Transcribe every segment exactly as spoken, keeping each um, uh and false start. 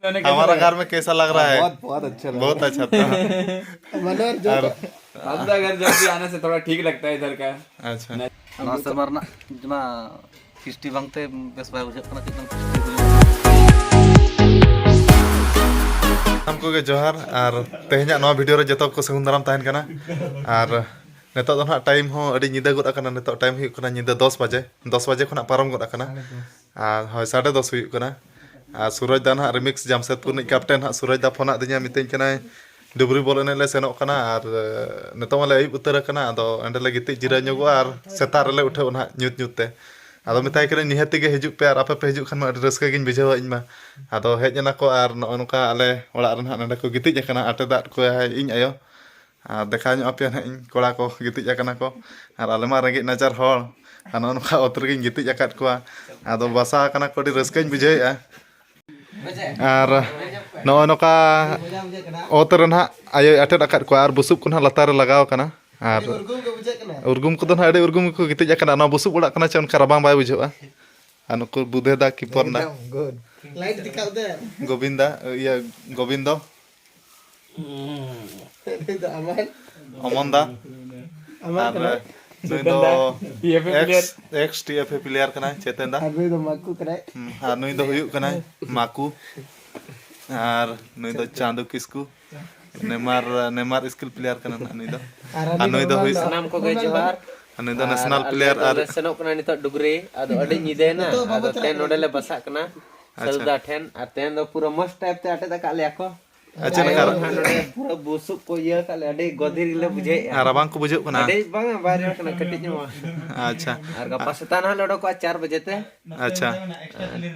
हमारा घर में कैसा लग रहा है? बहुत, बहुत अच्छा लग बहुत रहा है। अच्छा था। मनोहर जो और तो हम तो अगर जब भी आने से थोड़ा ठीक लगता है इधर का। अच्छा। ᱱᱚᱣᱟ ᱥᱮᱨᱢᱟ ᱨᱮᱱᱟᱜ ᱡᱟᱦᱟᱸ ᱠᱷᱤᱥᱴᱤ ᱵᱟᱝᱛᱮ ᱵᱮᱥ ᱵᱟᱭ ᱵᱩᱡᱷᱟᱹᱜ ᱠᱟᱱᱟ, ᱪᱮᱫ ᱵᱟᱝ ᱠᱷᱤᱥᱴᱤ ᱦᱩᱭᱩᱜᱼᱟ᱾ ᱥᱟᱱᱟᱢ ᱠᱚᱜᱮ ᱡᱚᱦᱟᱨ, ᱟᱨ ᱛᱮᱦᱮᱧᱟᱜ ᱱᱚᱣᱟ ᱵᱷᱤᱰᱤᱭᱳ ᱨᱮ ᱡᱚᱛᱚ ᱠᱚ ᱥᱟᱹᱜᱩᱱ ᱫᱟᱨᱟᱢ ᱛᱟᱦᱮᱱ ᱠᱟᱱᱟ᱾ ᱟᱨ ᱱᱤᱛᱚᱜ ᱫᱚ ᱱᱟᱦᱟᱜ ᱴᱟᱭᱤᱢ ᱦᱚᱸ ᱟᱹᱰᱤ ᱧᱤᱫᱟᱹ ᱜᱚᱫ ᱟᱠᱟᱱᱟ᱾ ᱱᱤᱛᱚᱜ ᱴᱟᱭᱤᱢ ᱦᱩᱭᱩᱜ ᱠᱟᱱᱟ ᱧᱤᱫᱟᱹ ᱫᱚᱥ ᱵᱟᱡᱮ, ᱫᱚᱥ ᱵᱟᱡᱮ ᱠᱷᱚᱱᱟᱜ ᱯᱟᱨᱚᱢ ᱜᱚᱫ ᱟᱠᱟᱱᱟ᱾ ᱟᱨ ᱦᱳᱭ, ᱥᱟᱲᱮ ᱫᱚᱥ ᱦᱩᱭᱩᱜ ᱠᱟᱱᱟ᱾ ᱟᱨ ᱥᱩᱨᱚᱡᱽ ᱫᱟ ᱱᱟᱦᱟᱜ ᱨᱤᱢᱤᱠᱥ ᱡᱟᱢᱥᱮᱫᱽᱯᱩᱨ ᱨᱤᱱᱤᱡ ᱠᱮᱯᱴᱮᱱ ᱦᱟᱸᱜ ᱥᱩᱨᱚᱡᱽ ᱫᱟ ᱯᱷᱳᱱᱟᱫ ᱫᱤᱧᱟ, ᱢᱤᱛᱟᱹᱧ ᱠᱟᱱᱟᱭ ᱰᱩᱵᱽᱨᱤ ᱵᱚᱞ ᱮᱱᱮᱡ ᱞᱮ ᱥᱮᱱᱚᱜ ᱠᱟᱱᱟ, ᱟᱨ ᱱᱤᱛᱚᱜ ᱢᱟᱞᱮ ᱟᱹᱭᱩᱵ ᱩᱛᱟᱹᱨ ᱟᱠᱟᱱᱟ, ᱟᱫᱚ ᱮᱸᱰᱮ ᱞᱮ ᱜᱤᱛᱤᱡ ᱡᱤᱨᱟᱹᱣ ᱧᱚᱜᱚᱜᱼᱟ ᱟᱨ ᱥᱮᱛᱟᱜ ᱨᱮᱞᱮ ᱩᱴᱷᱟᱹᱣᱟ ᱱᱟᱦᱟᱜ ᱧᱩᱛ ᱧᱩᱛ ᱛᱮ᱾ ᱟᱫᱚ ᱢᱮᱛᱟᱭ ᱠᱟᱹᱱᱟᱹᱧ, ᱱᱤᱦᱟᱹᱛᱤ ᱜᱮ ᱦᱤᱡᱩᱜ ᱯᱮ, ᱟᱨ ᱟᱯᱮ ᱯᱮ ᱦᱤᱡᱩᱜ ᱠᱷᱟᱱ ᱢᱟ ᱟᱹᱰᱤ ᱨᱟᱹᱥᱠᱟᱹ ᱜᱤᱧ ᱵᱩᱡᱷᱟᱹᱣᱟ ᱤᱧ ᱢᱟ᱾ ᱟᱫᱚ ᱦᱮᱡ ᱮᱱᱟ ᱠᱚ, ᱟᱨ ᱱᱚᱜᱼᱚ ᱱᱚᱝᱠᱟ ᱟᱞᱮ ᱚᱲᱟᱜ ᱨᱮ ᱱᱟᱦᱟᱜ ᱱᱚᱸᱰᱮ ᱠᱚ ᱜᱤᱛᱤᱡ ᱟᱠᱟᱱᱟ, ᱟᱴᱮᱫ ᱟᱫ ᱠᱚᱣᱟᱭ ᱤᱧ ᱟᱭᱳ᱾ ᱟᱨ ᱫᱮᱠᱷᱟᱣ ᱧᱚᱜ ᱟᱯᱮᱭᱟ ᱱᱟᱦᱟᱜ ᱤᱧ, ᱠᱚᱲᱟ ᱠᱚ ᱜᱤᱛᱤᱡ ᱟᱠᱟᱱᱟ ᱠᱚ, ᱟᱨ ᱟᱞᱮ ᱢᱟ ᱨᱮᱸᱜᱮᱡ ᱱᱟᱪᱟᱨ ᱦᱚᱲ, ᱟᱨ ᱱᱚᱜᱼᱚ ᱱᱚᱝᱠᱟ ᱚᱛ ᱨᱮᱜᱮᱧ ᱜᱤᱛᱤᱡ ᱟᱠᱟᱫ ᱠᱚᱣᱟ᱾ ᱟᱫᱚ ᱵᱟᱥᱟ ᱟᱠᱟᱱᱟ ᱠᱚ, ᱟᱹᱰᱤ ᱨᱟᱹᱥᱠᱟᱹᱧ ᱵᱩᱡᱷᱟᱹᱣᱮᱫᱼᱟ᱾ ᱟᱨ ᱱᱚᱜᱼᱚ ᱱᱚᱝᱠᱟ ᱚᱛ ᱨᱮ ᱱᱟᱦᱟᱜ ᱟᱭᱳᱭ ᱟᱴᱮᱫ ᱟᱠᱟᱫ ᱠᱚᱣᱟ, ᱟᱨ ᱵᱩᱥᱩᱵ ᱠᱚ ᱱᱟᱦᱟᱜ ᱞᱟᱛᱟᱨ ᱨᱮ ᱞᱟᱜᱟᱣ ᱟᱠᱟᱱᱟ᱾ ᱟᱨ ᱩᱨᱜᱩᱢ ᱠᱚᱫᱚ ᱱᱟᱦᱟᱜ ᱟᱹᱰᱤ ᱩᱨᱜᱩᱢ ᱜᱮᱠᱚ ᱜᱤᱛᱤᱡ ᱟᱠᱟᱱᱟ᱾ ᱱᱚᱣᱟ ᱵᱩᱥᱩᱵ ᱚᱲᱟᱜ ᱠᱟᱱᱟ ᱪᱮ, ᱚᱱᱠᱟ ᱨᱟᱵᱟᱝ ᱵᱟᱭ ᱵᱩᱡᱷᱟᱹᱜᱼᱟ᱾ ᱟᱨ ᱱᱩᱠᱩ ᱵᱩᱫᱷᱮ ᱫᱟ, ᱠᱤᱯᱚᱨ ᱫᱟ, ᱜᱳᱵᱤᱱᱫᱟ, ᱤᱭᱟᱹ, ᱜᱳᱵᱤᱱᱫᱚ, ᱚᱢᱚᱱ ᱫᱟ, ᱟᱨ ᱱᱩᱭ ᱫᱚ X, X T F A player ᱠᱟᱱᱟᱭ, ᱪᱮᱛᱮᱱ ᱫᱟ᱾ ᱟᱨ ᱱᱩᱭ ᱫᱚ ᱢᱟᱠᱩ ᱠᱟᱱᱟᱭ᱾ ᱦᱩᱸ, ᱟᱨ ᱱᱩᱭ ᱫᱚ ᱦᱩᱭᱩᱜ ᱠᱟᱱᱟᱭ ᱢᱟᱠᱩ᱾ ᱟᱨ ᱱᱩᱭ ᱫᱚ ᱪᱟᱸᱫᱩ ᱠᱤᱥᱠᱩ᱾ ᱱᱮᱢᱟᱨ, ᱱᱮᱢᱟᱨ ᱥᱠᱤᱞ ᱯᱞᱮᱭᱟᱨ ᱠᱟᱱᱟ ᱱᱟᱜ ᱱᱩᱭ ᱫᱚ᱾ ᱟᱨ ᱱᱩᱭ ᱫᱚ ᱦᱩᱭᱩᱜ ᱥᱟᱱᱟᱢ ᱠᱚᱜᱮ ᱡᱚᱦᱟᱨ᱾ ᱟᱨ ᱱᱩᱭ ᱫᱚ ᱟᱨ ᱱᱮᱥᱱᱟᱞ ᱟᱞᱮ ᱯᱞᱮᱭᱟᱨ ᱟᱨ ᱫᱚᱞᱮ ᱥᱮᱱᱚᱜ ᱠᱟᱱᱟ ᱱᱤᱛᱚᱜ ᱰᱩᱜᱽᱨᱤ, ᱟᱫᱚ ᱟᱹᱰᱤ ᱧᱤᱫᱟᱹᱭᱮᱱᱟ, ᱱᱤᱛᱚᱜ ᱵᱟᱵᱚ ᱟᱫᱚ ᱪᱟᱞᱟᱜ ᱛᱮᱦᱮᱧ ᱱᱚᱰᱮ ᱠᱟᱱᱟ᱾ ᱞᱮ ᱵᱟᱥᱟᱜ ᱠᱟᱱᱟ᱾ ᱟᱪᱪᱷᱟ᱾ ᱥᱟᱹᱫᱩᱫᱟ ᱴᱷᱮᱱ, ᱟᱨ ᱛᱮᱦᱮᱧ ᱫᱚ ᱯᱩᱨᱟᱹ ᱢᱚᱸᱡᱽ ᱴᱟᱭᱤᱯ ᱛᱮ ᱟᱴᱮᱫ ᱟᱠᱟᱫ ᱞᱮᱭᱟ ᱠᱚ᱾ ᱟᱪᱪᱷᱟ, ᱟᱭᱳ ᱱᱟᱠᱷᱟᱱ ᱦᱚᱸ ᱱᱟᱜ ᱱᱚᱰᱮ ᱯᱩᱨᱟᱹ ᱵᱩᱥᱩᱵ ᱠᱚ ᱤᱭᱟᱹ ᱟᱠᱟᱫ ᱞᱮᱭᱟ, ᱟᱹᱰᱤ ᱜᱚᱫᱷᱤ ᱜᱮᱞᱮ ᱵᱩᱡᱷᱟᱹᱣᱮᱫᱼᱟ᱾ ᱟᱨ ᱨᱟᱵᱟᱝ ᱠᱚ ᱵᱩᱡᱷᱟᱹᱜ ᱠᱟᱱᱟ? ᱟᱹᱰᱤ ᱵᱟᱝᱟ, ᱵᱟᱭ ᱨᱮᱭᱟᱲ ᱠᱟᱱᱟ, ᱠᱟᱹᱴᱤᱡ ᱧᱚᱜ᱾ ᱟᱪᱪᱷᱟ᱾ ᱟᱨ ᱜᱟᱯᱟ ᱥᱮᱛᱟᱜ ᱱᱟᱦᱟᱜ ᱞᱮ ᱚᱰᱚᱠᱚᱜᱼᱟ ᱪᱟᱨ ᱵᱟᱡᱮ ᱛᱮ᱾ ᱟᱪᱪᱷᱟ᱾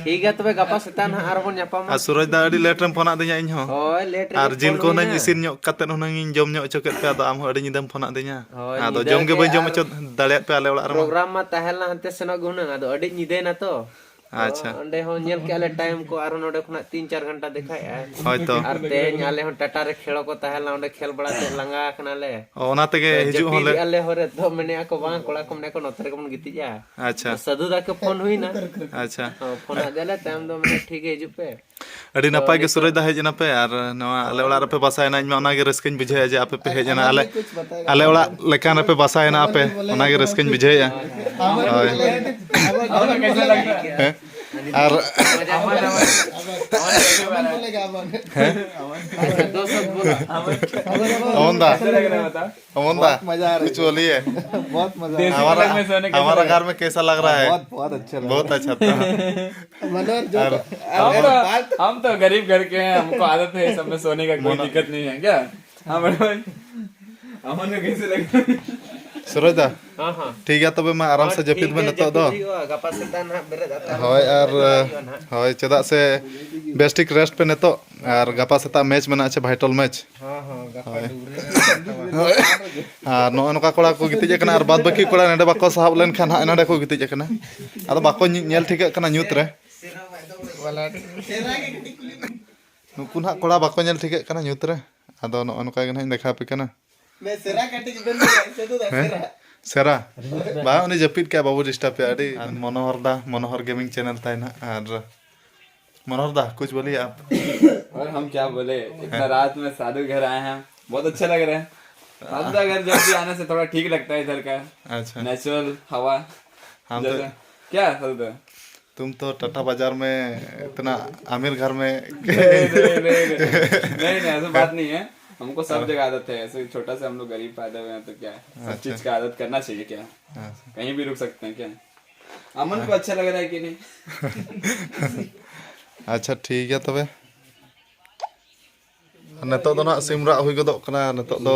ᱴᱷᱤᱠ ᱜᱮᱭᱟ, ᱛᱚᱵᱮ ᱜᱟᱯᱟ ᱥᱮᱛᱟᱜ ᱱᱟᱦᱟᱜ ᱟᱨᱦᱚᱸ ᱵᱚᱱ ᱧᱟᱯᱟᱢᱟ᱾ ᱟᱨ ᱥᱩᱨᱚᱡᱽ ᱫᱟ, ᱟᱹᱰᱤ ᱞᱮᱴ ᱨᱮᱢ ᱯᱷᱳᱱ ᱟᱫᱤᱧᱟ ᱤᱧ ᱦᱚᱸ᱾ ᱦᱳᱭ, ᱞᱮᱴ ᱨᱮᱜᱮ ᱟᱨ ᱡᱤᱞ ᱯᱷᱳᱱ ᱠᱚ ᱦᱩᱱᱟᱹᱝ ᱦᱩᱭᱱᱟ᱾ ᱤᱥᱤᱱ ᱧᱚᱜ ᱠᱟᱛᱮᱫ ᱦᱩᱱᱟᱹᱝ ᱤᱧ ᱡᱚᱢ ᱧᱚᱜ ᱦᱚᱪᱚ ᱠᱮᱫ ᱯᱮᱭᱟ, ᱟᱫᱚ ᱟᱢ ᱦᱚᱸ ᱟᱹᱰᱤ ᱧᱤᱫᱟᱹᱢ ᱯᱷᱳᱱ ᱟᱫᱤᱧᱟ᱾ ᱦᱳᱭ, ᱟᱫᱚ ᱧᱤᱫᱟᱹ ᱡᱚᱢ ᱜᱮ ᱜᱮ ᱵᱟᱹᱧ ᱡᱚᱢ ᱟᱨ ᱦᱚᱪᱚ ᱫᱟᱲᱮᱭᱟᱫ ᱯᱮᱭᱟ ᱟᱞᱮ ᱚᱲᱟᱜ ᱨᱮᱢᱟ᱾ ᱯᱨᱳᱜᱨᱟᱢ ᱢᱟ ᱛᱟᱦᱮᱸ ᱞᱮᱱᱟ ᱦᱟᱱᱛᱮ ᱥᱮᱱᱚᱜ ᱜᱮ ᱦᱩᱱᱟᱹᱝ, ᱟᱫᱚ ᱟᱹᱰᱤ ᱧᱤᱫᱟᱹᱭᱮᱱᱟ ᱛᱚ᱾ ᱟᱪᱪᱷᱟ᱾ ᱚᱸᱰᱮ ᱦᱚᱸ ᱧᱮᱞ ᱠᱮᱜᱼᱟ ᱞᱮ ᱴᱟᱭᱤᱢ ᱠᱚ, ᱟᱨᱦᱚᱸ ᱱᱚᱰᱮ ᱠᱷᱚᱱᱟᱜ ᱛᱤᱱ ᱪᱟᱨ ᱜᱷᱚᱱᱴᱟ ᱫᱮᱠᱷᱟᱭᱮᱜᱼᱟ᱾ ᱦᱳᱭ ᱛᱚ᱾ ᱟᱨ ᱛᱮᱦᱮᱧ ᱟᱞᱮ ᱦᱚᱸ ᱴᱟᱴᱟ ᱨᱮ ᱠᱷᱮᱞ ᱠᱚ ᱛᱟᱦᱮᱸ ᱞᱮᱱᱟ, ᱚᱸᱰᱮ ᱠᱷᱮᱞ ᱵᱟᱲᱟ ᱛᱮ ᱞᱟᱸᱜᱟ ᱟᱠᱟᱱᱟᱞᱮ᱾ ᱚ, ᱚᱱᱟ ᱛᱮᱜᱮ ᱛᱚ ᱦᱤᱡᱩᱜ ᱦᱚᱸ ᱡᱟᱹᱯᱤᱫ ᱞᱮ ᱮᱜᱼᱟ ᱞᱮ ᱦᱚᱨ ᱨᱮ, ᱛᱚ ᱢᱮᱱᱮᱜᱼᱟ ᱠᱚ, "ᱵᱟᱝ, ᱠᱚᱲᱟ ᱠᱚ ᱢᱮᱱᱮᱜᱼᱟ ᱠᱚ, ᱱᱚᱛᱮ ᱨᱮᱜᱮ ᱵᱚᱱ ᱜᱤᱛᱤᱡᱼᱟ᱾" ᱟᱪᱪᱷᱟ᱾ ᱛᱚ ᱥᱟᱹᱫᱷᱩ ᱫᱟ ᱠᱮ ᱯᱷᱳᱱ ᱦᱩᱭᱱᱟ᱾ ᱟᱪᱪᱷᱟ᱾ ᱦᱚᱸ, ᱯᱷᱳᱱ ᱟᱫᱮᱭᱟᱞᱮ, ᱛᱟᱭᱚᱢ ᱫᱚ ᱢᱮᱱᱮ, "ᱴᱷᱤᱠ ᱜᱮ, ᱦᱤᱡᱩᱜ ᱯᱮ᱾" ᱟᱹᱰᱤ ᱱᱟᱯᱟᱭ ᱜᱮ ᱥᱩᱨᱚᱡᱽ ᱫᱟ, ᱦᱮᱡ ᱮᱱᱟ ᱯᱮ ᱟᱨ ᱱᱚᱣᱟ ᱟᱞᱮ ᱚᱲᱟᱜ ᱨᱮᱯᱮ ᱵᱟᱥᱟᱭᱮᱱᱟ᱾ ᱤᱧ ᱢᱟ ᱚᱱᱟᱜᱮ ᱨᱟᱹᱥᱠᱟᱹᱧ ᱵᱩᱡᱷᱟᱹᱣᱮᱫᱼᱟ ᱡᱮ ᱟᱯᱮ ᱯᱮ ᱦᱮᱡ ᱮᱱᱟ, ᱟᱞᱮ ᱟᱞᱮ ᱚᱲᱟᱜ ᱞᱮᱠᱟᱱ ᱨᱮᱯᱮ ᱵᱟᱥᱟᱭᱮᱱᱟ ᱟᱯᱮ, ᱚᱱᱟᱜᱮ ᱨᱟᱹᱥᱠᱟᱹᱧ ᱵᱩᱡᱷᱟᱹᱣᱮᱫᱼᱟ᱾ ᱦᱳᱭ᱾ ᱦᱮᱸ? ᱟᱨ ᱦᱮᱸ? ᱚᱢᱚᱱ ᱫᱟ, ᱚᱢᱚᱱ ᱫᱟ, ᱢᱟᱡᱟ ᱟ ᱨᱦᱟ ᱠᱩᱪ ᱵᱳᱞᱤᱭᱮ᱾ ᱵᱚᱦᱩᱛ ᱢᱟᱡᱟ ᱟ ᱨᱦᱟ ᱦᱟᱢᱟᱨᱟ, ᱦᱟᱢᱟᱨᱟ ᱜᱷᱟᱨ ᱢᱮ ᱠᱮᱥᱟ ᱞᱟᱜ ᱨᱦᱟ ᱦᱟᱭ? ᱵᱚᱦᱩᱛ, ᱵᱚᱦᱩᱛ ᱟᱪᱪᱷᱟ ᱞᱟᱜ ᱨᱦᱟ ᱦᱟᱭ᱾ ᱵᱚᱦᱩᱛ ᱟᱪᱪᱷᱟ ᱛᱷᱟ᱾ ᱢᱟᱱᱚᱨ ᱡᱚᱛᱚ ᱟᱨ ᱦᱟᱢ ᱛᱚ, ᱦᱟᱢ ᱛᱚ ᱜᱟᱨᱤᱵ ᱜᱷᱟᱨ ᱠᱮ ᱦᱮᱸ, ᱦᱟᱢᱠᱳ ᱟᱫᱚᱛ ᱦᱮ, ᱥᱟᱢᱱᱮ ᱥᱳᱱᱮ ᱠᱟ ᱠᱳᱭ ᱫᱤᱠᱠᱟᱛ ᱱᱟᱦᱤ ᱦᱟᱭ ᱠᱭᱟ? ᱦᱟᱸ ᱵᱟᱲᱟ ᱵᱷᱟᱭ, ᱟᱢᱚᱱ ᱠᱚ ᱠᱮᱥᱮ ᱞᱟᱜ ᱨᱦᱟ ᱦᱟᱭ? ᱥᱩᱨᱚᱡᱽ ᱫᱟ, ᱦᱟᱸ, ᱦᱟᱸ᱾ ᱴᱷᱤᱠ ᱜᱮᱭᱟ ᱛᱚᱵᱮ ᱢᱟ, ᱟᱨᱟᱢ ᱥᱮ ᱡᱟᱹᱯᱤᱫ ᱢᱮ ᱱᱤᱛᱚᱜ ᱫᱚ᱾ ᱦᱳᱭ, ᱟᱨ, ᱦᱳᱭ, ᱪᱮᱫᱟᱜ ᱥᱮ ᱵᱮᱥ ᱴᱷᱤᱠ ᱨᱮᱥᱴ ᱯᱮ ᱱᱤᱛᱚᱜ, ᱟᱨ ᱜᱟᱯᱟ ᱥᱮᱛᱟᱜ ᱢᱮᱪ ᱢᱮᱱᱟᱜᱼᱟ, ᱪᱮ ᱵᱷᱟᱭᱴᱟᱞ ᱢᱮᱪ᱾ ᱦᱳᱭ᱾ ᱟᱨ ᱱᱚᱜᱼᱚ ᱱᱚᱝᱠᱟ ᱠᱚᱲᱟ ᱠᱚ ᱜᱤᱛᱤᱡ ᱟᱠᱟᱱᱟ, ᱟᱨ ᱵᱟᱫ ᱵᱟᱹᱠᱤ ᱠᱚᱲᱟ ᱱᱚᱰᱮ ᱵᱟᱠᱚ ᱥᱟᱦᱟᱵ ᱞᱮᱱᱠᱷᱟᱱ ᱦᱟᱸᱜ ᱱᱚᱰᱮ ᱠᱚ ᱜᱤᱛᱤᱡ ᱟᱠᱟᱱᱟ᱾ ᱟᱫᱚ ᱵᱟᱠᱚ ᱧᱮ-, ᱧᱮᱞ ᱴᱷᱤᱠᱟᱹᱜ ᱠᱟᱱᱟ ᱧᱩᱛ ᱨᱮ᱾ ᱱᱩᱠᱩ ᱱᱟᱦᱟᱜ ᱠᱚᱲᱟ ᱵᱟᱠᱚ ᱧᱮᱞ ᱴᱷᱤᱠᱟᱹᱜ ᱠᱟᱱᱟ ᱧᱩᱛ ᱨᱮ᱾ ᱟᱫᱚ ᱱᱚᱜᱼᱚ ᱱᱚᱝᱠᱟ ᱜᱮ ᱱᱟᱦᱟᱜ ᱤᱧ ᱫᱮᱠᱷᱟᱣ ᱟᱯᱮ ᱠᱟᱱᱟ᱾ ᱢᱮ ᱥᱮᱨᱟ ᱠᱟᱹᱴᱤᱡ ᱵᱮᱱ ᱞᱟᱹᱭᱟ, ᱥᱟᱹᱫᱷᱩ ᱫᱟ, ᱦᱮᱸ? ᱥᱮᱨᱟ᱾ ᱥᱮᱨᱟ? ᱵᱟᱝ, ᱩᱱᱤ ᱡᱟᱹᱯᱤᱫ ᱠᱟᱜᱼᱟ, ᱵᱟᱵᱚ ᱰᱤᱥᱴᱟᱵ ᱮᱭᱟ᱾ ᱟᱹᱰᱤ ᱢᱚᱱᱳᱦᱚᱨ ᱫᱟ, ᱢᱚᱱᱳᱦᱚᱨ ᱜᱮᱢᱤᱝ ᱪᱮᱱᱮᱞ ᱛᱟᱭ ᱱᱟᱦᱟᱜ᱾ ᱟᱨ ᱢᱚᱱᱳᱦᱚᱨ ᱫᱟ, ᱠᱩᱪ ᱵᱳᱞᱤᱭᱮ ᱟᱯ᱾ और हम क्या बोले, इतना रात में साधु घर आए हैं, बहुत अच्छा लग रहा है। साधु का घर जब भी आने से थोड़ा ठीक लगता है इधर का। अच्छा। नेचुरल हवा। हम तो जैसे, क्या साधु दा? तुम तो टाटा बाजार में इतना अमीर घर में नहीं, नहीं, नहीं, नहीं। नहीं, नहीं, ऐसा बात नहीं है। हमको सब जगह आदत है, ऐसे छोटा से हम लोग गरीब पैदा हुए हैं, तो क्या है? सब अच्छा। चीज का आदत करना चाहिए क्या? अच्छा। कहीं भी रुक सकते हैं क्या? अमन को अच्छा लग रहा है कि नहीं? ᱟᱪᱪᱷᱟ, ᱴᱷᱤᱠ ᱜᱮᱭᱟ ᱛᱚᱵᱮ᱾ ᱟᱨ ᱱᱤᱛᱚᱜ ᱫᱚ ᱱᱟᱦᱟᱜ ᱥᱤᱢ ᱨᱟᱜ ᱦᱩᱭ ᱜᱚᱫᱚᱜ ᱠᱟᱱᱟ᱾ ᱱᱤᱛᱚᱜ ᱫᱚ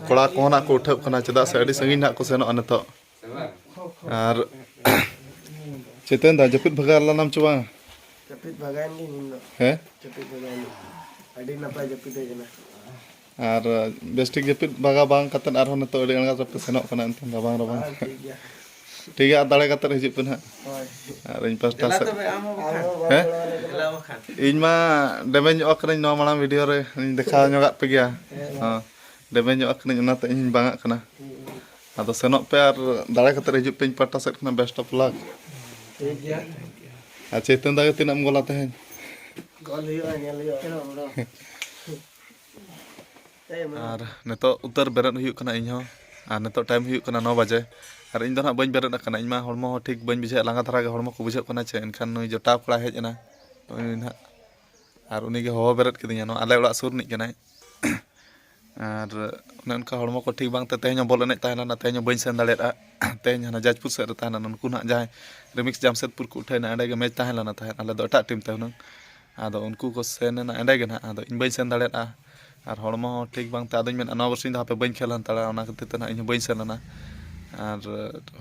ᱠᱚᱲᱟ ᱠᱚᱦᱚᱸ ᱱᱟᱦᱟᱜ ᱠᱚ ᱩᱴᱷᱟᱹᱜ ᱠᱟᱱᱟ, ᱪᱮᱫᱟᱜ ᱥᱮ ᱟᱹᱰᱤ ᱥᱟᱺᱜᱤᱧ ᱱᱟᱦᱟᱜ ᱠᱚ ᱥᱮᱱᱚᱜᱼᱟ ᱱᱤᱛᱚᱜ᱾ ᱟᱨ ᱪᱮᱛᱟᱱ ᱫᱟ, ᱡᱟᱹᱯᱤᱫ ᱵᱷᱟᱜᱟᱣ ᱞᱮᱱᱟᱢ ᱪᱮ ᱵᱟᱝ? ᱡᱟᱹᱯᱤᱫ ᱵᱷᱟᱜᱟᱣᱮᱱ ᱜᱤᱧ ᱤᱧ ᱫᱚ᱾ ᱦᱮᱸ? ᱡᱟᱹᱯᱤᱫ ᱵᱷᱟᱜᱟᱣᱮᱱ ᱜᱤᱧ᱾ ᱟᱹᱰᱤ ᱱᱟᱯᱟᱭ ᱡᱟᱹᱯᱤᱫ ᱦᱩᱭ ᱠᱟᱱᱟ᱾ ᱟᱨ ᱵᱮᱥ ᱴᱷᱤᱠ ᱡᱟᱹᱯᱤᱫ ᱵᱷᱟᱜᱟᱣ ᱵᱟᱝ ᱠᱟᱛᱮᱫ ᱟᱨᱦᱚᱸ ᱱᱤᱛᱚᱜ ᱟᱹᱰᱤ ᱟᱬᱜᱟᱛ ᱨᱮᱯᱮ ᱥᱮᱱᱚᱜ ᱠᱟᱱᱟ, ᱮᱱᱛᱮ ᱨᱟᱵᱟᱝ ᱨᱟᱵᱟᱝ᱾ ᱦᱮᱸ, ᱴᱷᱤᱠ ᱜᱮᱭᱟ᱾ ᱴᱷᱤᱠ ᱜᱮᱭᱟ, ᱟᱨ ᱫᱟᱲᱮ ᱠᱟᱛᱮᱫ ᱦᱤᱡᱩᱜ ᱯᱮ ᱱᱟᱦᱟᱜ᱾ ᱦᱳᱭ᱾ ᱟᱨ ᱤᱧ ᱯᱟᱥᱴᱟ ᱫᱮᱞᱟ ᱥᱮᱫ᱾ ᱛᱚᱵᱮ ᱟᱢ ᱦᱚᱸ ᱵᱟᱠᱷᱟᱱ᱾ ᱦᱮᱸ? ᱫᱮᱞᱟ ᱵᱟᱠᱷᱟᱱ᱾ ᱤᱧ ᱢᱟ ᱰᱮᱢᱮᱡᱽ ᱧᱚᱜ ᱟᱠᱟᱱᱟᱹᱧ, ᱱᱚᱣᱟ ᱢᱟᱲᱟᱝ ᱵᱷᱤᱰᱤᱭᱳ ᱨᱮ ᱤᱧ ᱫᱮᱠᱷᱟᱣ ᱧᱚᱜᱟᱜ ᱯᱮ ᱜᱮᱭᱟ᱾ ᱦᱮᱸ᱾ ᱦᱚᱸ, ᱰᱮᱢᱮᱡᱽ ᱧᱚᱜ ᱟᱠᱟᱱᱟᱹᱧ, ᱚᱱᱟᱛᱮ ᱤᱧ ᱵᱟᱝᱟᱜ ᱠᱟᱱᱟ᱾ ᱦᱩᱸ᱾ ᱟᱫᱚ ᱥᱮᱱᱚᱜ ᱯᱮ ᱟᱨ ᱫᱟᱲᱮ ᱠᱟᱛᱮᱫ ᱦᱤᱡᱩᱜ ᱯᱮ, ᱤᱧ ᱯᱟᱦᱴᱟ ᱥᱮᱫ ᱠᱷᱚᱱᱟᱜ best of luck᱾ ᱴᱷᱤᱠ ᱜᱮᱭᱟ᱾ ᱟᱨ ᱪᱮᱛᱚᱱ ᱫᱟ ᱜᱮ ᱛᱤᱱᱟᱹᱜ ᱮᱢ ᱜᱳᱞᱟ ᱛᱮᱦᱮᱧ? ᱜᱚᱞ ᱦᱩᱭᱩᱜᱼᱟ, ᱧᱮᱞ ᱦᱩᱭᱩᱜᱼᱟ᱾ ᱟᱨ ᱱᱤᱛᱚᱜ ᱩᱛᱟᱹᱨ ᱵᱮᱨᱮᱫ ᱦᱩᱭᱩᱜ ᱠᱟᱱᱟ ᱤᱧ ᱦᱚᱸ᱾ ᱟᱨ ᱱᱤᱛᱚᱜ ᱴᱟᱭᱤᱢ ᱦᱩᱭᱩᱜ ᱠᱟᱱᱟ ᱱᱚ ᱵᱟᱡᱮ᱾ ᱟᱨ ᱤᱧ ᱫᱚ ᱱᱟᱦᱟᱜ ᱵᱟᱹᱧ ᱵᱮᱨᱮᱫ ᱟᱠᱟᱱᱟ᱾ ᱤᱧ ᱢᱟ ᱦᱚᱲᱢᱚ ᱦᱚᱸ ᱴᱷᱤᱠ ᱵᱟᱹᱧ ᱵᱩᱡᱷᱟᱹᱣᱮᱫ, ᱞᱟᱸᱜᱟ ᱫᱷᱟᱨᱟ ᱜᱮ ᱦᱚᱲᱢᱚ ᱠᱚ ᱵᱩᱡᱷᱟᱹᱜ ᱠᱟᱱᱟ ᱪᱮ᱾ ᱮᱱᱠᱷᱟᱱ ᱱᱩᱭ ᱡᱚᱴᱟᱣ ᱠᱚᱲᱟᱭ ᱦᱮᱡ ᱮᱱᱟ, ᱩᱱᱤ ᱱᱟᱦᱟᱜ, ᱟᱨ ᱩᱱᱤ ᱜᱮ ᱦᱚᱦᱚ ᱵᱮᱨᱮᱫ ᱠᱤᱫᱤᱧᱟ᱾ ᱱᱚᱣᱟ ᱟᱞᱮ ᱚᱲᱟᱜ ᱥᱩᱨ ᱨᱤᱱᱤᱡ ᱠᱟᱱᱟᱭ᱾ ᱟᱨ ᱚᱱᱮ ᱚᱱᱠᱟ ᱦᱚᱲᱢᱚ ᱠᱚ ᱴᱷᱤᱠ ᱵᱟᱝᱛᱮ ᱛᱮᱦᱮᱧ ᱦᱚᱸ ᱵᱚᱞ ᱮᱱᱮᱡ ᱛᱟᱦᱮᱸ ᱞᱮᱱᱟ, ᱛᱮᱦᱮᱧ ᱦᱚᱸ ᱵᱟᱹᱧ ᱥᱮᱱ ᱫᱟᱲᱮᱭᱟᱫᱼᱟ᱾ ᱛᱮᱦᱮᱧ ᱦᱟᱱᱟ ᱡᱟᱡᱽᱯᱩᱨ ᱥᱮᱫ ᱨᱮ ᱛᱟᱦᱮᱸ ᱞᱮᱱᱟ, ᱱᱩᱠᱩ ᱱᱟᱦᱟᱜ ᱡᱟᱦᱟᱸᱭ ᱨᱤᱢᱤᱠᱥ ᱡᱟᱢᱥᱮᱫᱽᱯᱩᱨ ᱠᱚ ᱩᱴᱷᱟᱹᱭᱱᱟ, ᱚᱸᱰᱮ ᱜᱮ ᱢᱮᱪ ᱛᱟᱦᱮᱸ ᱞᱮᱱᱟ ᱛᱟᱦᱮᱸᱫ, ᱟᱞᱮ ᱫᱚ ᱮᱴᱟᱜ ᱴᱤᱢ ᱛᱮ ᱦᱩᱱᱟᱹᱝ᱾ ᱟᱫᱚ ᱩᱱᱠᱩ ᱠᱚ ᱥᱮᱱ ᱮᱱᱟ ᱚᱸᱰᱮ ᱜᱮ ᱱᱟᱦᱟᱜ, ᱟᱫᱚ ᱤᱧ ᱵᱟᱹᱧ ᱥᱮᱱ ᱫᱟᱲᱮᱭᱟᱫᱼᱟ᱾ ᱟᱨ ᱦᱚᱲᱢᱚ ᱦᱚᱸ ᱴᱷᱤᱠ ᱵᱟᱝᱛᱮ ᱟᱫᱚᱧ ᱢᱮᱱᱟ ᱱᱚᱣᱟ ᱵᱚᱨᱥᱤᱧ ᱫᱚ ᱦᱟᱯᱮ ᱵᱟᱹᱧ ᱠᱷᱮᱞ ᱦᱟᱛᱟᱲᱟ, ᱚᱱᱟ ᱠᱷᱟᱹᱛᱤᱨ ᱛᱮ ᱱᱟᱦᱟᱜ ᱤᱧ ᱦᱚᱸ ᱵᱟᱹᱧ ᱥᱮᱱ ᱞᱮᱱᱟ᱾ ᱟᱨ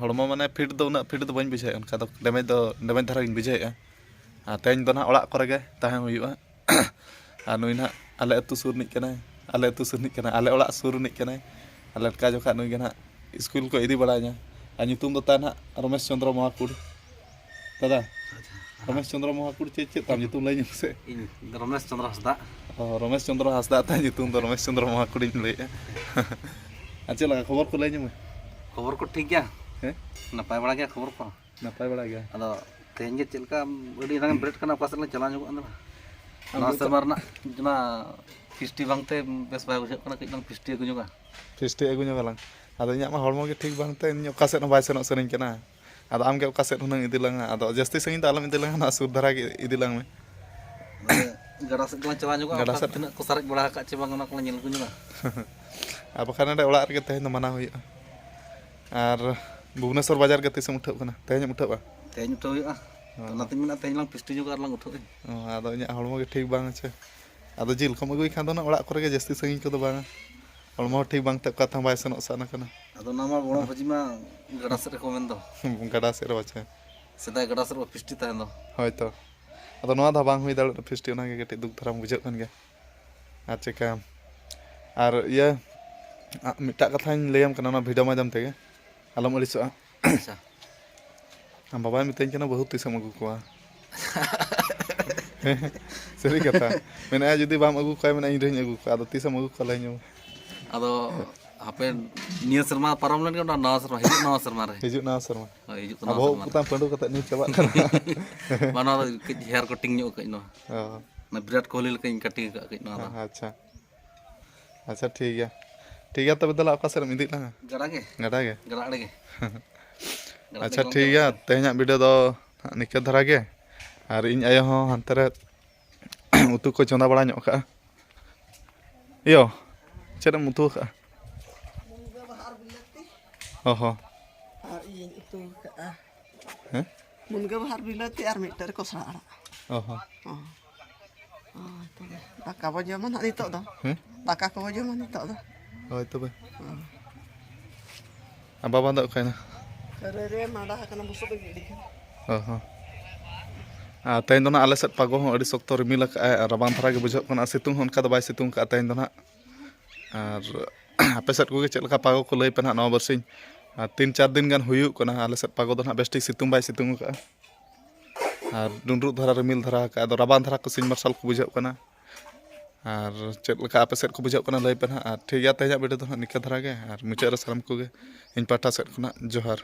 ᱦᱚᱲᱢᱚ ᱢᱟᱱᱮ ᱯᱷᱤᱴ ᱫᱚ ᱩᱱᱟᱹᱜ ᱯᱷᱤᱴ ᱫᱚ ᱵᱟᱹᱧ ᱵᱩᱡᱷᱟᱹᱣᱮᱫᱼᱟ, ᱚᱱᱠᱟ ᱫᱚ ᱰᱮᱢᱮᱡᱽ ᱫᱚ ᱰᱮᱢᱮᱡᱽ ᱫᱷᱟᱨᱟ ᱜᱤᱧ ᱵᱩᱡᱷᱟᱹᱣᱮᱫᱼᱟ᱾ ᱟᱨ ᱛᱮᱦᱮᱧ ᱫᱚ ᱱᱟᱦᱟᱜ ᱚᱲᱟᱜ ᱠᱚᱨᱮ ᱜᱮ ᱛᱟᱦᱮᱸ ᱦᱩᱭᱩᱜᱼᱟ᱾ ᱟᱨ ᱱᱩᱭ ᱱᱟᱦᱟᱜ ᱟᱞᱮ ᱟᱹᱛᱩ ᱥᱩᱨ ᱨᱤᱱᱤᱡ ᱠᱟᱱᱟᱭ, ᱟᱞᱮ ᱟᱹᱛᱩ ᱥᱩᱨ ᱨᱤᱱᱤᱡ ᱠᱟᱱᱟᱭ, ᱟᱞᱮ ᱚᱲᱟᱜ ᱥᱩᱨ ᱨᱤᱱᱤᱡ ᱠᱟᱱᱟᱭ᱾ ᱟᱨ ᱞᱮᱴᱠᱟ ᱡᱚᱠᱷᱟᱜ ᱱᱩᱭ ᱜᱮ ᱱᱟᱦᱟᱜ ᱥᱠᱩᱞ ᱠᱚ ᱤᱫᱤ ᱵᱟᱲᱟᱧᱟ᱾ ᱟᱨ ᱧᱩᱛᱩᱢ ᱫᱚ ᱛᱟᱭ ᱱᱟᱦᱟᱜ ᱨᱚᱢᱮᱥ ᱪᱚᱸᱫᱽᱨᱚ ᱢᱚᱦᱟᱠᱩᱲ᱾ ᱫᱟᱫᱟ, ᱨᱚᱢᱮᱥ ᱪᱚᱸᱫᱽᱨᱚ ᱢᱚᱦᱟᱠᱩᱲ ᱪᱮᱫ, ᱪᱮᱫ ᱛᱟᱢ ᱧᱩᱛᱩᱢ? ᱞᱟᱹᱭ ᱧᱚᱜ ᱢᱮᱥᱮ᱾ ᱤᱧ ᱨᱚᱢᱮᱥ ᱪᱚᱸᱫᱽᱨᱚ ᱦᱟᱸᱥᱫᱟ᱾ ᱚ, ᱨᱚᱢᱮᱥ ᱪᱚᱸᱫᱽᱨᱚ ᱦᱟᱸᱥᱫᱟ ᱛᱟᱭ ᱧᱩᱛᱩᱢ ᱫᱚ, ᱨᱚᱢᱮᱥ ᱪᱚᱸᱫᱽᱨᱚ ᱢᱚᱦᱟᱠᱩᱲᱤᱧ ᱞᱟᱹᱭᱮᱫᱼᱟ᱾ ᱟᱨ ᱪᱮᱫ ᱞᱮᱠᱟ ᱠᱷᱚᱵᱚᱨ ᱠᱚ ᱞᱟᱹᱭ ᱧᱚᱜ ᱢᱮ? ᱠᱷᱚᱵᱚᱨ ᱠᱚ ᱴᱷᱤᱠ ᱜᱮᱭᱟ᱾ ᱦᱮᱸ? ᱱᱟᱯᱟᱭ ᱵᱟᱲᱟ ᱜᱮᱭᱟ ᱠᱷᱚᱵᱚᱨ ᱠᱚ᱾ ᱱᱟᱯᱟᱭ ᱵᱟᱲᱟ ᱜᱮᱭᱟ᱾ ᱟᱫᱚ ᱛᱮᱦᱮᱧ ᱜᱮ ᱪᱮᱫ ᱞᱮᱠᱟ ᱟᱹᱰᱤ ᱮᱱᱟᱝ ᱮᱢ ᱵᱮᱨᱮᱫ ᱠᱟᱱᱟ, ᱚᱠᱟ ᱥᱮᱫ ᱞᱟᱝ ᱪᱟᱞᱟᱣ ᱧᱚᱜᱚᱜᱼᱟ ᱟᱫᱚ? ᱟᱢ ᱱᱚᱣᱟ ᱫᱚ ᱥᱮᱨᱢᱟ ᱨᱮᱱᱟᱜ ᱚᱱᱟ ᱯᱷᱤᱥᱴᱤ ᱵᱟᱝᱛᱮ ᱵᱮᱥ ᱵᱟᱭ ᱵᱩᱡᱷᱟᱹᱜ ᱠᱟᱱᱟ, ᱠᱟᱹᱡ ᱞᱟᱝ ᱯᱷᱤᱥᱴᱤ ᱟᱹᱜᱩ ᱧᱚᱜᱟ᱾ ᱯᱷᱤᱥᱴᱤ ᱟᱹᱜᱩ ᱧᱚᱜᱟ ᱞᱟᱝ᱾ ᱟᱫᱚ ᱤᱧᱟᱹᱜ ᱢᱟ ᱦᱚᱲᱢᱚ ᱜᱮ ᱴᱷᱤᱠ ᱵᱟᱝᱛᱮ ᱤᱧ ᱚᱠᱟ ᱥᱮᱫ ᱦᱚᱸ ᱵᱟᱭ ᱥᱮᱱᱚᱜ ᱥᱟᱱᱟᱧ ᱠᱟᱱᱟ᱾ ᱟᱫᱚ ᱟᱢ ᱜᱮ ᱚᱠᱟ ᱥᱮᱫ ᱦᱩᱱᱟᱹᱝ ᱤᱫᱤ ᱞᱟᱝᱟ? ᱟᱫᱚ ᱡᱟᱹᱥᱛᱤ ᱥᱟᱺᱜᱤᱧ ᱫᱚ ᱟᱞᱚᱢ ᱤᱫᱤ ᱞᱟᱝᱟ, ᱱᱚᱣᱟ ᱥᱩᱨ ᱫᱷᱟᱨᱟ ᱜᱮ ᱤᱫᱤ ᱞᱟᱝ ᱢᱮ᱾ ᱜᱟᱰᱟ ᱥᱮᱫ ᱜᱮᱞᱟᱝ ᱪᱟᱞᱟᱣ ᱧᱚᱜᱚᱜᱼᱟ, ᱜᱟᱰᱟ ᱚᱱᱠᱟ ᱥᱮᱫ᱾ ᱛᱤᱱᱟᱹᱜ ᱠᱚ ᱥᱟᱨᱮᱡ ᱵᱟᱲᱟ ᱟᱠᱟᱫ ᱪᱮ ᱵᱟᱝ, ᱚᱱᱟ ᱠᱚᱞᱮ ᱧᱮᱞ ᱟᱹᱜᱩ ᱧᱚᱜᱟ᱾ ᱟᱨ ᱵᱟᱠᱷᱟᱱ ᱱᱚᱰᱮ ᱚᱲᱟᱜ ᱨᱮᱜᱮ ᱛᱟᱦᱮᱸ ᱫᱚ ᱢᱟᱱᱟ ᱦᱩᱭᱩᱜᱼᱟ᱾ ᱟᱨ ᱵᱷᱩᱵᱽᱱᱮᱥᱚᱨ ᱵᱟᱡᱟᱨ ᱜᱮ ᱛᱤᱥᱮᱢ ᱩᱴᱷᱟᱹᱜ ᱠᱟᱱᱟ? ᱛᱮᱦᱮᱧ ᱮᱢ ᱩᱴᱷᱟᱹᱜᱼᱟ? ᱛᱮᱦᱮᱧ ᱩᱴᱷᱟᱹᱣ ᱦᱩᱭᱩᱜᱼᱟ᱾ ᱦᱚᱸ᱾ ᱚᱱᱟᱛᱤᱧ ᱢᱮᱱᱟ ᱛᱮᱦᱮᱧ ᱞᱟᱝ ᱯᱷᱤᱥᱴᱤ ᱧᱚᱜᱟ ᱟᱨ ᱞᱟᱝ ᱩᱴᱷᱟᱹᱜᱼᱟ᱾ ᱚ, ᱟᱫᱚ ᱤᱧᱟᱹᱜ ᱦᱚᱲᱢᱚ ᱜᱮ ᱴᱷᱤᱠ ᱵᱟᱝ ᱟᱪᱮ᱾ ᱟᱫᱚ ᱡᱤᱞ ᱠᱚᱢ ᱟᱹᱜᱩᱭ ᱠᱷᱟᱱ ᱫᱚ ᱱᱟ ᱚᱲᱟᱜ ᱠᱚᱨᱮ ᱜᱮ ᱡᱟᱹᱥᱛᱤ ᱥᱟᱺᱜᱤᱧ ᱠᱚᱫᱚ ᱵᱟᱝᱟ᱾ ᱦᱚᱲᱢᱚ ᱦᱚᱸ ᱴᱷᱤᱠ ᱵᱟᱝᱛᱮ ᱚᱠᱟ ᱛᱮᱦᱚᱸ ᱵᱟᱭ ᱥᱮᱱᱚᱜ ᱥᱟᱱᱟ ᱠᱟᱱᱟ᱾ ᱟᱫᱚ ᱚᱱᱟ ᱢᱟ ᱵᱚᱲᱚ ᱵᱷᱟᱹᱡᱤ ᱢᱟ ᱜᱟᱰᱟ ᱥᱮᱫ ᱨᱮᱠᱚ ᱢᱮᱱ ᱫᱚ᱾ ᱜᱟᱰᱟ ᱥᱮᱫ ᱨᱮ ᱵᱟᱪᱷᱟ᱾ ᱥᱮᱫᱟᱭ ᱜᱟᱰᱟ ᱥᱮᱫ ᱨᱮ ᱯᱷᱤᱥᱴᱤ ᱛᱟᱦᱮᱱ ᱫᱚ᱾ ᱦᱳᱭ ᱛᱚ᱾ ᱟᱫᱚ ᱱᱚᱣᱟ ᱫᱷᱟᱣ ᱵᱟᱝ ᱦᱩᱭ ᱫᱟᱲᱮᱭᱟᱜᱼᱟ ᱯᱷᱤᱥᱴᱤ, ᱚᱱᱟᱜᱮ ᱠᱟᱹᱴᱤᱡ ᱫᱩᱠ ᱫᱷᱟᱨᱟᱢ ᱵᱩᱡᱷᱟᱹᱜ ᱠᱟᱱ ᱜᱮᱭᱟ᱾ ᱟᱨ ᱪᱮᱠᱟ, ᱟᱨ ᱤᱭᱟᱹ, ᱟ, ᱢᱤᱫᱴᱟᱜ ᱠᱟᱛᱷᱟᱧ ᱞᱟᱹᱭᱟᱢ ᱠᱟᱱᱟ ᱚᱱᱟ ᱵᱷᱤᱰᱤᱭᱳ ᱢᱟᱫᱽᱫᱷᱚᱢ ᱛᱮᱜᱮ, ᱟᱞᱚᱢ ᱟᱹᱲᱤᱥᱚᱜᱼᱟ᱾ ᱟᱪᱪᱷᱟ᱾ ᱟᱢ ᱵᱟᱵᱟᱭ ᱢᱤᱛᱟᱹᱧ ᱠᱟᱱᱟ ᱵᱟᱹᱦᱩ ᱛᱤᱥᱮᱢ ᱟᱹᱜᱩ ᱠᱚᱣᱟ? ᱥᱟᱹᱨᱤ ᱠᱟᱛᱷᱟ᱾ ᱢᱮᱱᱮᱫᱼᱟ ᱡᱩᱫᱤ ᱵᱟᱢ ᱟᱹᱜᱩ ᱠᱚᱣᱟ, ᱢᱮᱱᱟ ᱤᱧ ᱨᱮᱦᱚᱸᱧ ᱟᱹᱜᱩ ᱠᱚᱣᱟ, ᱟᱫᱚ ᱛᱤᱥᱮᱢ ᱟᱹᱜᱩ ᱠᱚᱣᱟ ᱞᱟᱹᱭ ᱧᱚᱜ ᱢᱮ᱾ ᱟᱫᱚ ᱦᱟᱯᱮ, ᱱᱤᱭᱟᱹ ᱥᱮᱨᱢᱟ ᱯᱟᱨᱚᱢ ᱞᱮᱱ ᱜᱮ, ᱚᱱᱟ ᱱᱟᱣᱟ ᱥᱨᱢᱟ, ᱦᱤᱡᱩᱜ ᱱᱟᱣᱟ ᱥᱮᱨᱢᱟ ᱨᱮ᱾ ᱦᱤᱡᱩᱜ ᱱᱟᱣᱟ ᱥᱮᱨᱢᱟ᱾ ᱦᱳᱭ, ᱦᱤᱡᱩᱜ ᱠᱟᱱ ᱟᱵᱚ ᱱᱟᱣᱟ ᱥᱮᱨᱢᱟ ᱨᱮ᱾ ᱯᱚᱛᱟᱢ ᱯᱟᱹᱰᱩ ᱠᱟᱛᱮ ᱱᱤᱭᱟᱹ ᱪᱟᱵᱟᱜ ᱠᱟᱱᱟ᱾ ᱵᱟᱝ, ᱱᱚᱣᱟ ᱫᱚ ᱠᱟᱹᱡ ᱦᱮᱭᱟᱨ ᱠᱟᱴᱤᱝ ᱧᱚᱜ ᱠᱟᱹᱡ ᱱᱚᱣᱟ᱾ ᱚ᱾ ᱚᱱᱟ ᱵᱤᱨᱟᱴ ᱠᱳᱦᱞᱤ ᱞᱮᱠᱟᱧ ᱠᱟᱴᱤᱝ ᱟᱠᱟᱫ ᱠᱟᱹᱡ ᱱᱚᱣᱟ ᱫᱚ᱾ ᱟᱪᱪᱷᱟ᱾ ᱟᱪᱪᱷᱟ, ᱴᱷᱤᱠ ᱜᱮᱭᱟ᱾ ᱴᱷᱤᱠ ᱜᱮᱭᱟ, ᱛᱚᱵᱮ ᱫᱮᱞᱟ, ᱚᱠᱟ ᱥᱮᱫ ᱮᱢ ᱤᱫᱤᱭᱮᱫ ᱞᱟᱝᱟ? ᱜᱟᱰᱟ ᱜᱮ᱾ ᱜᱟᱰᱟ ᱜᱮ? ᱜᱟᱰᱟ ᱟᱲᱮ ᱜᱮ᱾ ᱜᱟᱰᱟ ᱟᱪᱪᱷᱟ, ᱟᱲᱮ ᱜᱮ ᱴᱷᱤᱠ ᱜᱮᱭᱟ᱾ ᱛᱮᱦᱮᱧᱟᱜ ᱵᱷᱤᱰᱤᱭᱳ ᱫᱚ ᱱᱤᱝᱠᱟᱹ ᱫᱷᱟᱨᱟ ᱜᱮ᱾ ᱟᱨ ᱤᱧ ᱟᱭᱳ ᱦᱚᱸ ᱦᱟᱱᱛᱮ ᱨᱮ ᱩᱛᱩ ᱠᱚ ᱪᱚᱸᱫᱟ ᱵᱟᱲᱟ ᱧᱚᱜ ᱠᱟᱜᱼᱟ᱾ ᱤᱭᱳ, ᱪᱮᱫ ᱮᱢ ᱩᱛᱩ ᱟᱠᱟᱜᱼᱟ? ᱢᱩᱱᱜᱟᱹ ᱵᱟᱦᱟ ᱟᱨ ᱵᱤᱞᱟᱹᱛᱤ᱾ ᱚ ᱦᱚᱸ᱾ ᱟᱨ ᱤᱭᱟᱹᱧ ᱩᱛᱩ ᱟᱠᱟᱜᱼᱟ᱾ ᱦᱮᱸ? ᱢᱩᱱᱜᱟᱹ ᱵᱟᱦᱟ ᱟᱨ ᱵᱤᱞᱟᱹᱛᱤ ᱟᱨ ᱢᱤᱫᱴᱮᱱ ᱨᱮ ᱠᱚᱥᱞᱟ ᱟᱲᱟᱜ᱾ ᱚ ᱦᱚᱸ᱾ ᱚ᱾ ᱚ, ᱛᱚᱵᱮ ᱫᱟᱠᱟ ᱵᱚ ᱡᱚᱢᱟ ᱱᱟᱦᱟᱜ ᱱᱤᱛᱚᱜ ᱫᱚ᱾ ᱦᱮᱸ? ᱫᱟᱠᱟ ᱠᱚᱵᱚ ᱡᱚᱢᱟ ᱱᱤᱛᱚᱜ ᱫᱚ᱾ ᱦᱳᱭ ᱛᱚᱵᱮ᱾ ᱚ᱾ ᱟᱨ ᱵᱟᱵᱟ ᱫᱚ ᱚᱠᱟᱭᱮᱱᱟ? ᱠᱷᱟᱹᱨᱟᱹᱭ ᱨᱮ ᱢᱟᱰᱟ ᱟᱠᱟᱱᱟ, ᱵᱩᱥᱩᱵ ᱮ ᱜᱤᱰᱤ ᱠᱟᱱᱟ᱾ ᱚ ᱦᱚᱸ᱾ ᱟᱨ ᱛᱮᱦᱮᱧ ᱫᱚ ᱱᱟᱦᱟᱜ ᱟᱞᱮ ᱥᱮᱫ ᱯᱟᱜᱚ ᱦᱚᱸ ᱟᱹᱰᱤ ᱥᱚᱠᱛᱚ ᱨᱤᱢᱤᱞ ᱟᱠᱟᱫᱼᱟᱭ ᱟᱨ ᱨᱟᱵᱟᱝ ᱫᱷᱟᱨᱟ ᱜᱮ ᱵᱩᱡᱷᱟᱹᱜ ᱠᱟᱱᱟ᱾ ᱥᱤᱛᱩᱝ ᱦᱚᱸ ᱚᱱᱠᱟ ᱫᱚ ᱵᱟᱭ ᱥᱤᱛᱩᱝ ᱠᱟᱜᱼᱟ ᱛᱮᱦᱮᱧ ᱫᱚ ᱱᱟᱦᱟᱜ᱾ ᱟᱨ ᱟᱯᱮ ᱥᱮᱫ ᱠᱚᱜᱮ ᱪᱮᱫ ᱞᱮᱠᱟ ᱯᱟᱜᱚ ᱠᱚ ᱞᱟᱹᱭ ᱯᱮ ᱱᱟᱦᱟᱜ ᱱᱚᱣᱟ ᱵᱟᱨᱥᱤᱧ? ᱟᱨ ᱛᱤᱱ ᱪᱟᱨ ᱫᱤᱱ ᱜᱟᱱ ᱦᱩᱭᱩᱜ ᱠᱟᱱᱟ, ᱟᱞᱮ ᱥᱮᱫ ᱯᱟᱜᱚ ᱫᱚ ᱱᱟᱦᱟᱜ ᱵᱮᱥ ᱴᱷᱤᱠ ᱥᱤᱛᱩᱝ ᱵᱟᱭ ᱥᱤᱛᱩᱝ ᱟᱠᱟᱫᱼᱟ᱾ ᱟᱨ ᱰᱩᱸᱰᱨᱩᱜ ᱫᱷᱟᱨᱟ ᱨᱤᱢᱤᱞ ᱫᱷᱟᱨᱟ ᱟᱠᱟᱫᱼᱟ, ᱟᱫᱚ ᱨᱟᱵᱟᱝ ᱫᱷᱟᱨᱟ ᱠᱚ ᱥᱤᱧ ᱢᱟᱨᱥᱟᱞ ᱠᱚ ᱵᱩᱡᱷᱟᱹᱜ ᱠᱟᱱᱟ᱾ ᱟᱨ ᱪᱮᱫ ᱞᱮᱠᱟ ᱟᱯᱮ ᱥᱮᱫ ᱠᱚ ᱵᱩᱡᱷᱟᱹᱜ ᱠᱟᱱᱟ ᱞᱟᱹᱭ ᱯᱮ ᱱᱟᱦᱟᱜ᱾ ᱟᱨ ᱴᱷᱤᱠ ᱜᱮᱭᱟ, ᱛᱮᱦᱮᱧᱟᱜ ᱵᱷᱤᱰᱤᱭᱳ ᱫᱚ ᱱᱟᱦᱟᱜ ᱱᱤᱝᱠᱟᱹ ᱫᱷᱟᱨᱟ ᱜᱮ᱾ ᱟᱨ ᱢᱩᱪᱟᱹᱫ ᱨᱮ ᱥᱟᱱᱟᱢ ᱠᱚᱜᱮ ᱤᱧ ᱯᱟᱦᱴᱟ ᱥᱮᱫ ᱠᱷᱚᱱᱟᱜ ᱡᱚᱦᱟᱨ᱾